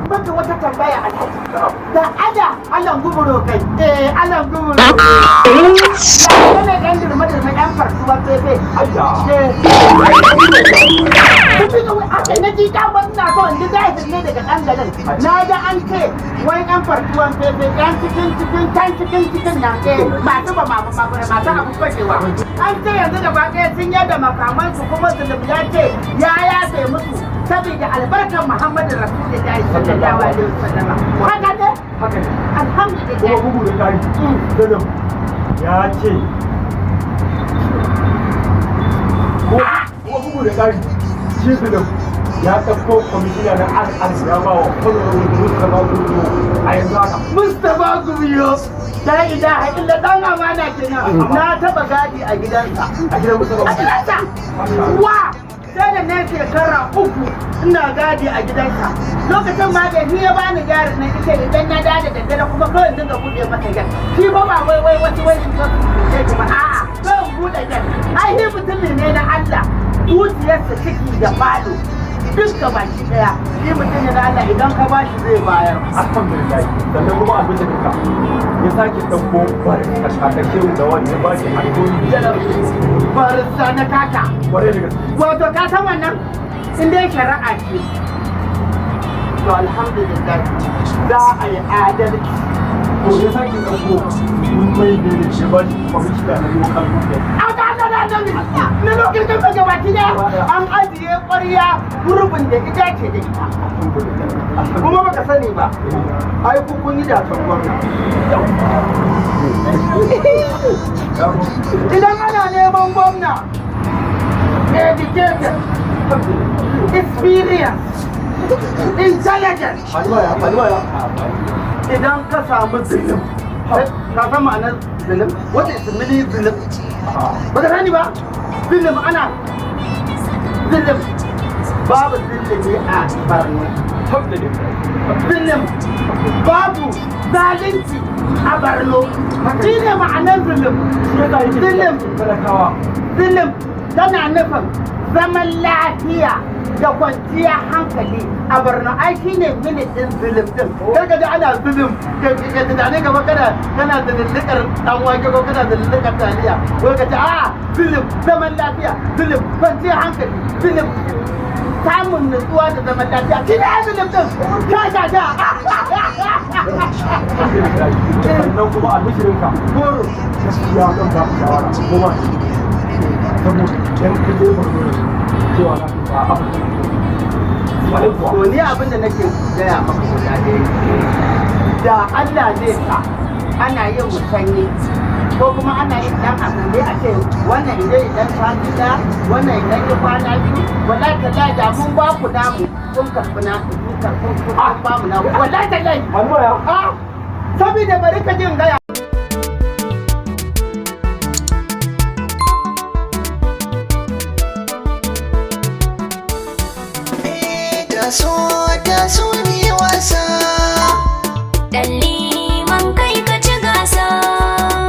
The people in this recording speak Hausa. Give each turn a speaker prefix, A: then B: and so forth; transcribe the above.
A: Maka wata tambaya, Alhaji. Da ada Alan guburo kai. Eh, Alan guburo. Ya ne ɗan dirma dirma ɗan fartuwa fefe.
B: Ayya.
A: Eh. Haka na ji daman ina so in ji zahiri ne daga ɗan garin. Na ga an ce wai ɗan fartuwan fefe ɗan cikin cikin can cikin cikin nan, eh, masu ba masu abu fashewa. An ce yanzu gaba ɗaya sun yadda makamansu, kuma Zulum ya ce ya yafe musu saboda albarkar Muhammadu Rasulullahi sallallahu alaihi wasallam. Haka ne?
B: Haka ne.
A: Alhamdulillah.
B: Kuma bugu da ƙari, Zulum ya ce kuma bugu da ƙari, shi Zulum ya ɗauko kwamishina na RR ya ba wa Honorable Mustapha Gumiyo a yanzu haka.
A: Mustapha Gumiyo. La ilaha illa, dan amana kenan. Na taba gadi a gidansa.
B: A gidan Mustapha?
A: A gidansa. Wa sai da na shekara 3 ina gadi a gidansa. Lokacin ma da ni ya bani jarin nan, ita idan na da daddare kuma kawai in dinga buɗe masa gate. Shi ba ba wai wai wasu wai su zo su cuce shi ba, a'a, kawai in buɗe gate. Ai ni mutumin ne na Allah, zuciyarsa ciki da falo duk baki daya. Shi mutum ne na Allah, idan ka bashi zai bayar.
B: Alhamdulillah. Sannan kuma albishirinka, ya sake ɗauko barista Shehu da wani ya ba shi attorney general.
A: Barista na kaka?
B: Kwarai da gaske.
A: Wato ka san wannan in dai shari'a ce, to alhamdulillah za a yi adalci.
B: To, ya sake ɗauko mai ne ya ba shi kwamishina na local government.
A: An ga da na lokacin da gabaki daya an ajiye ƙwarya gurbin da ita ce da ita. Kuma baka sani ba, ai ku kun yi dacen gwamna. Idan ana neman gwamna educated, experience, intelligent, idan ka samu Zulum, ka san ma'anar Zulum? What is meaning Zulum? Ba ka sani ba? Zulum, ana Zulum, babu zulumi a Borno. Zulum, babu zalunci a Borno. Shi ne ma'anar Zulum. Zulum. Zulum tana nufin zaman lafiya da kwanciya hankali a Borno. Ai shi ne meaning din Zulum din. Kar ka ji ana Zulum ka tunani kamar kana da lulluƙar dan wake ko kana da lulluƙar taliya. Wai ka ce a Zulum zaman lafiya, Zulum kwanciyar hankali, Zulum samun nutsuwa da zaman lafiya. Shi ne Zulum din. Sha sha sha.
B: Sannan kuma albishirinka.
A: Goro.
B: Gaskiya zan ba ku shawara kuma, saboda idan ka je Borno cewa za ka ba abu.
A: To, ni abin da nake gaya maka guda ɗaya, da Allah zai sa ana yin musanyi ko kuma ana yin dan abu ne, a ce wannan idan idan sati ɗaya, wannan idan yi kwana 2, wallahi tallahi da mun ba ku namu, kun karɓi na kun karɓi, kun ba mu namu, wallahi tallahi.
B: Hannu ya
A: Ah, saboda bari ka jin gaya.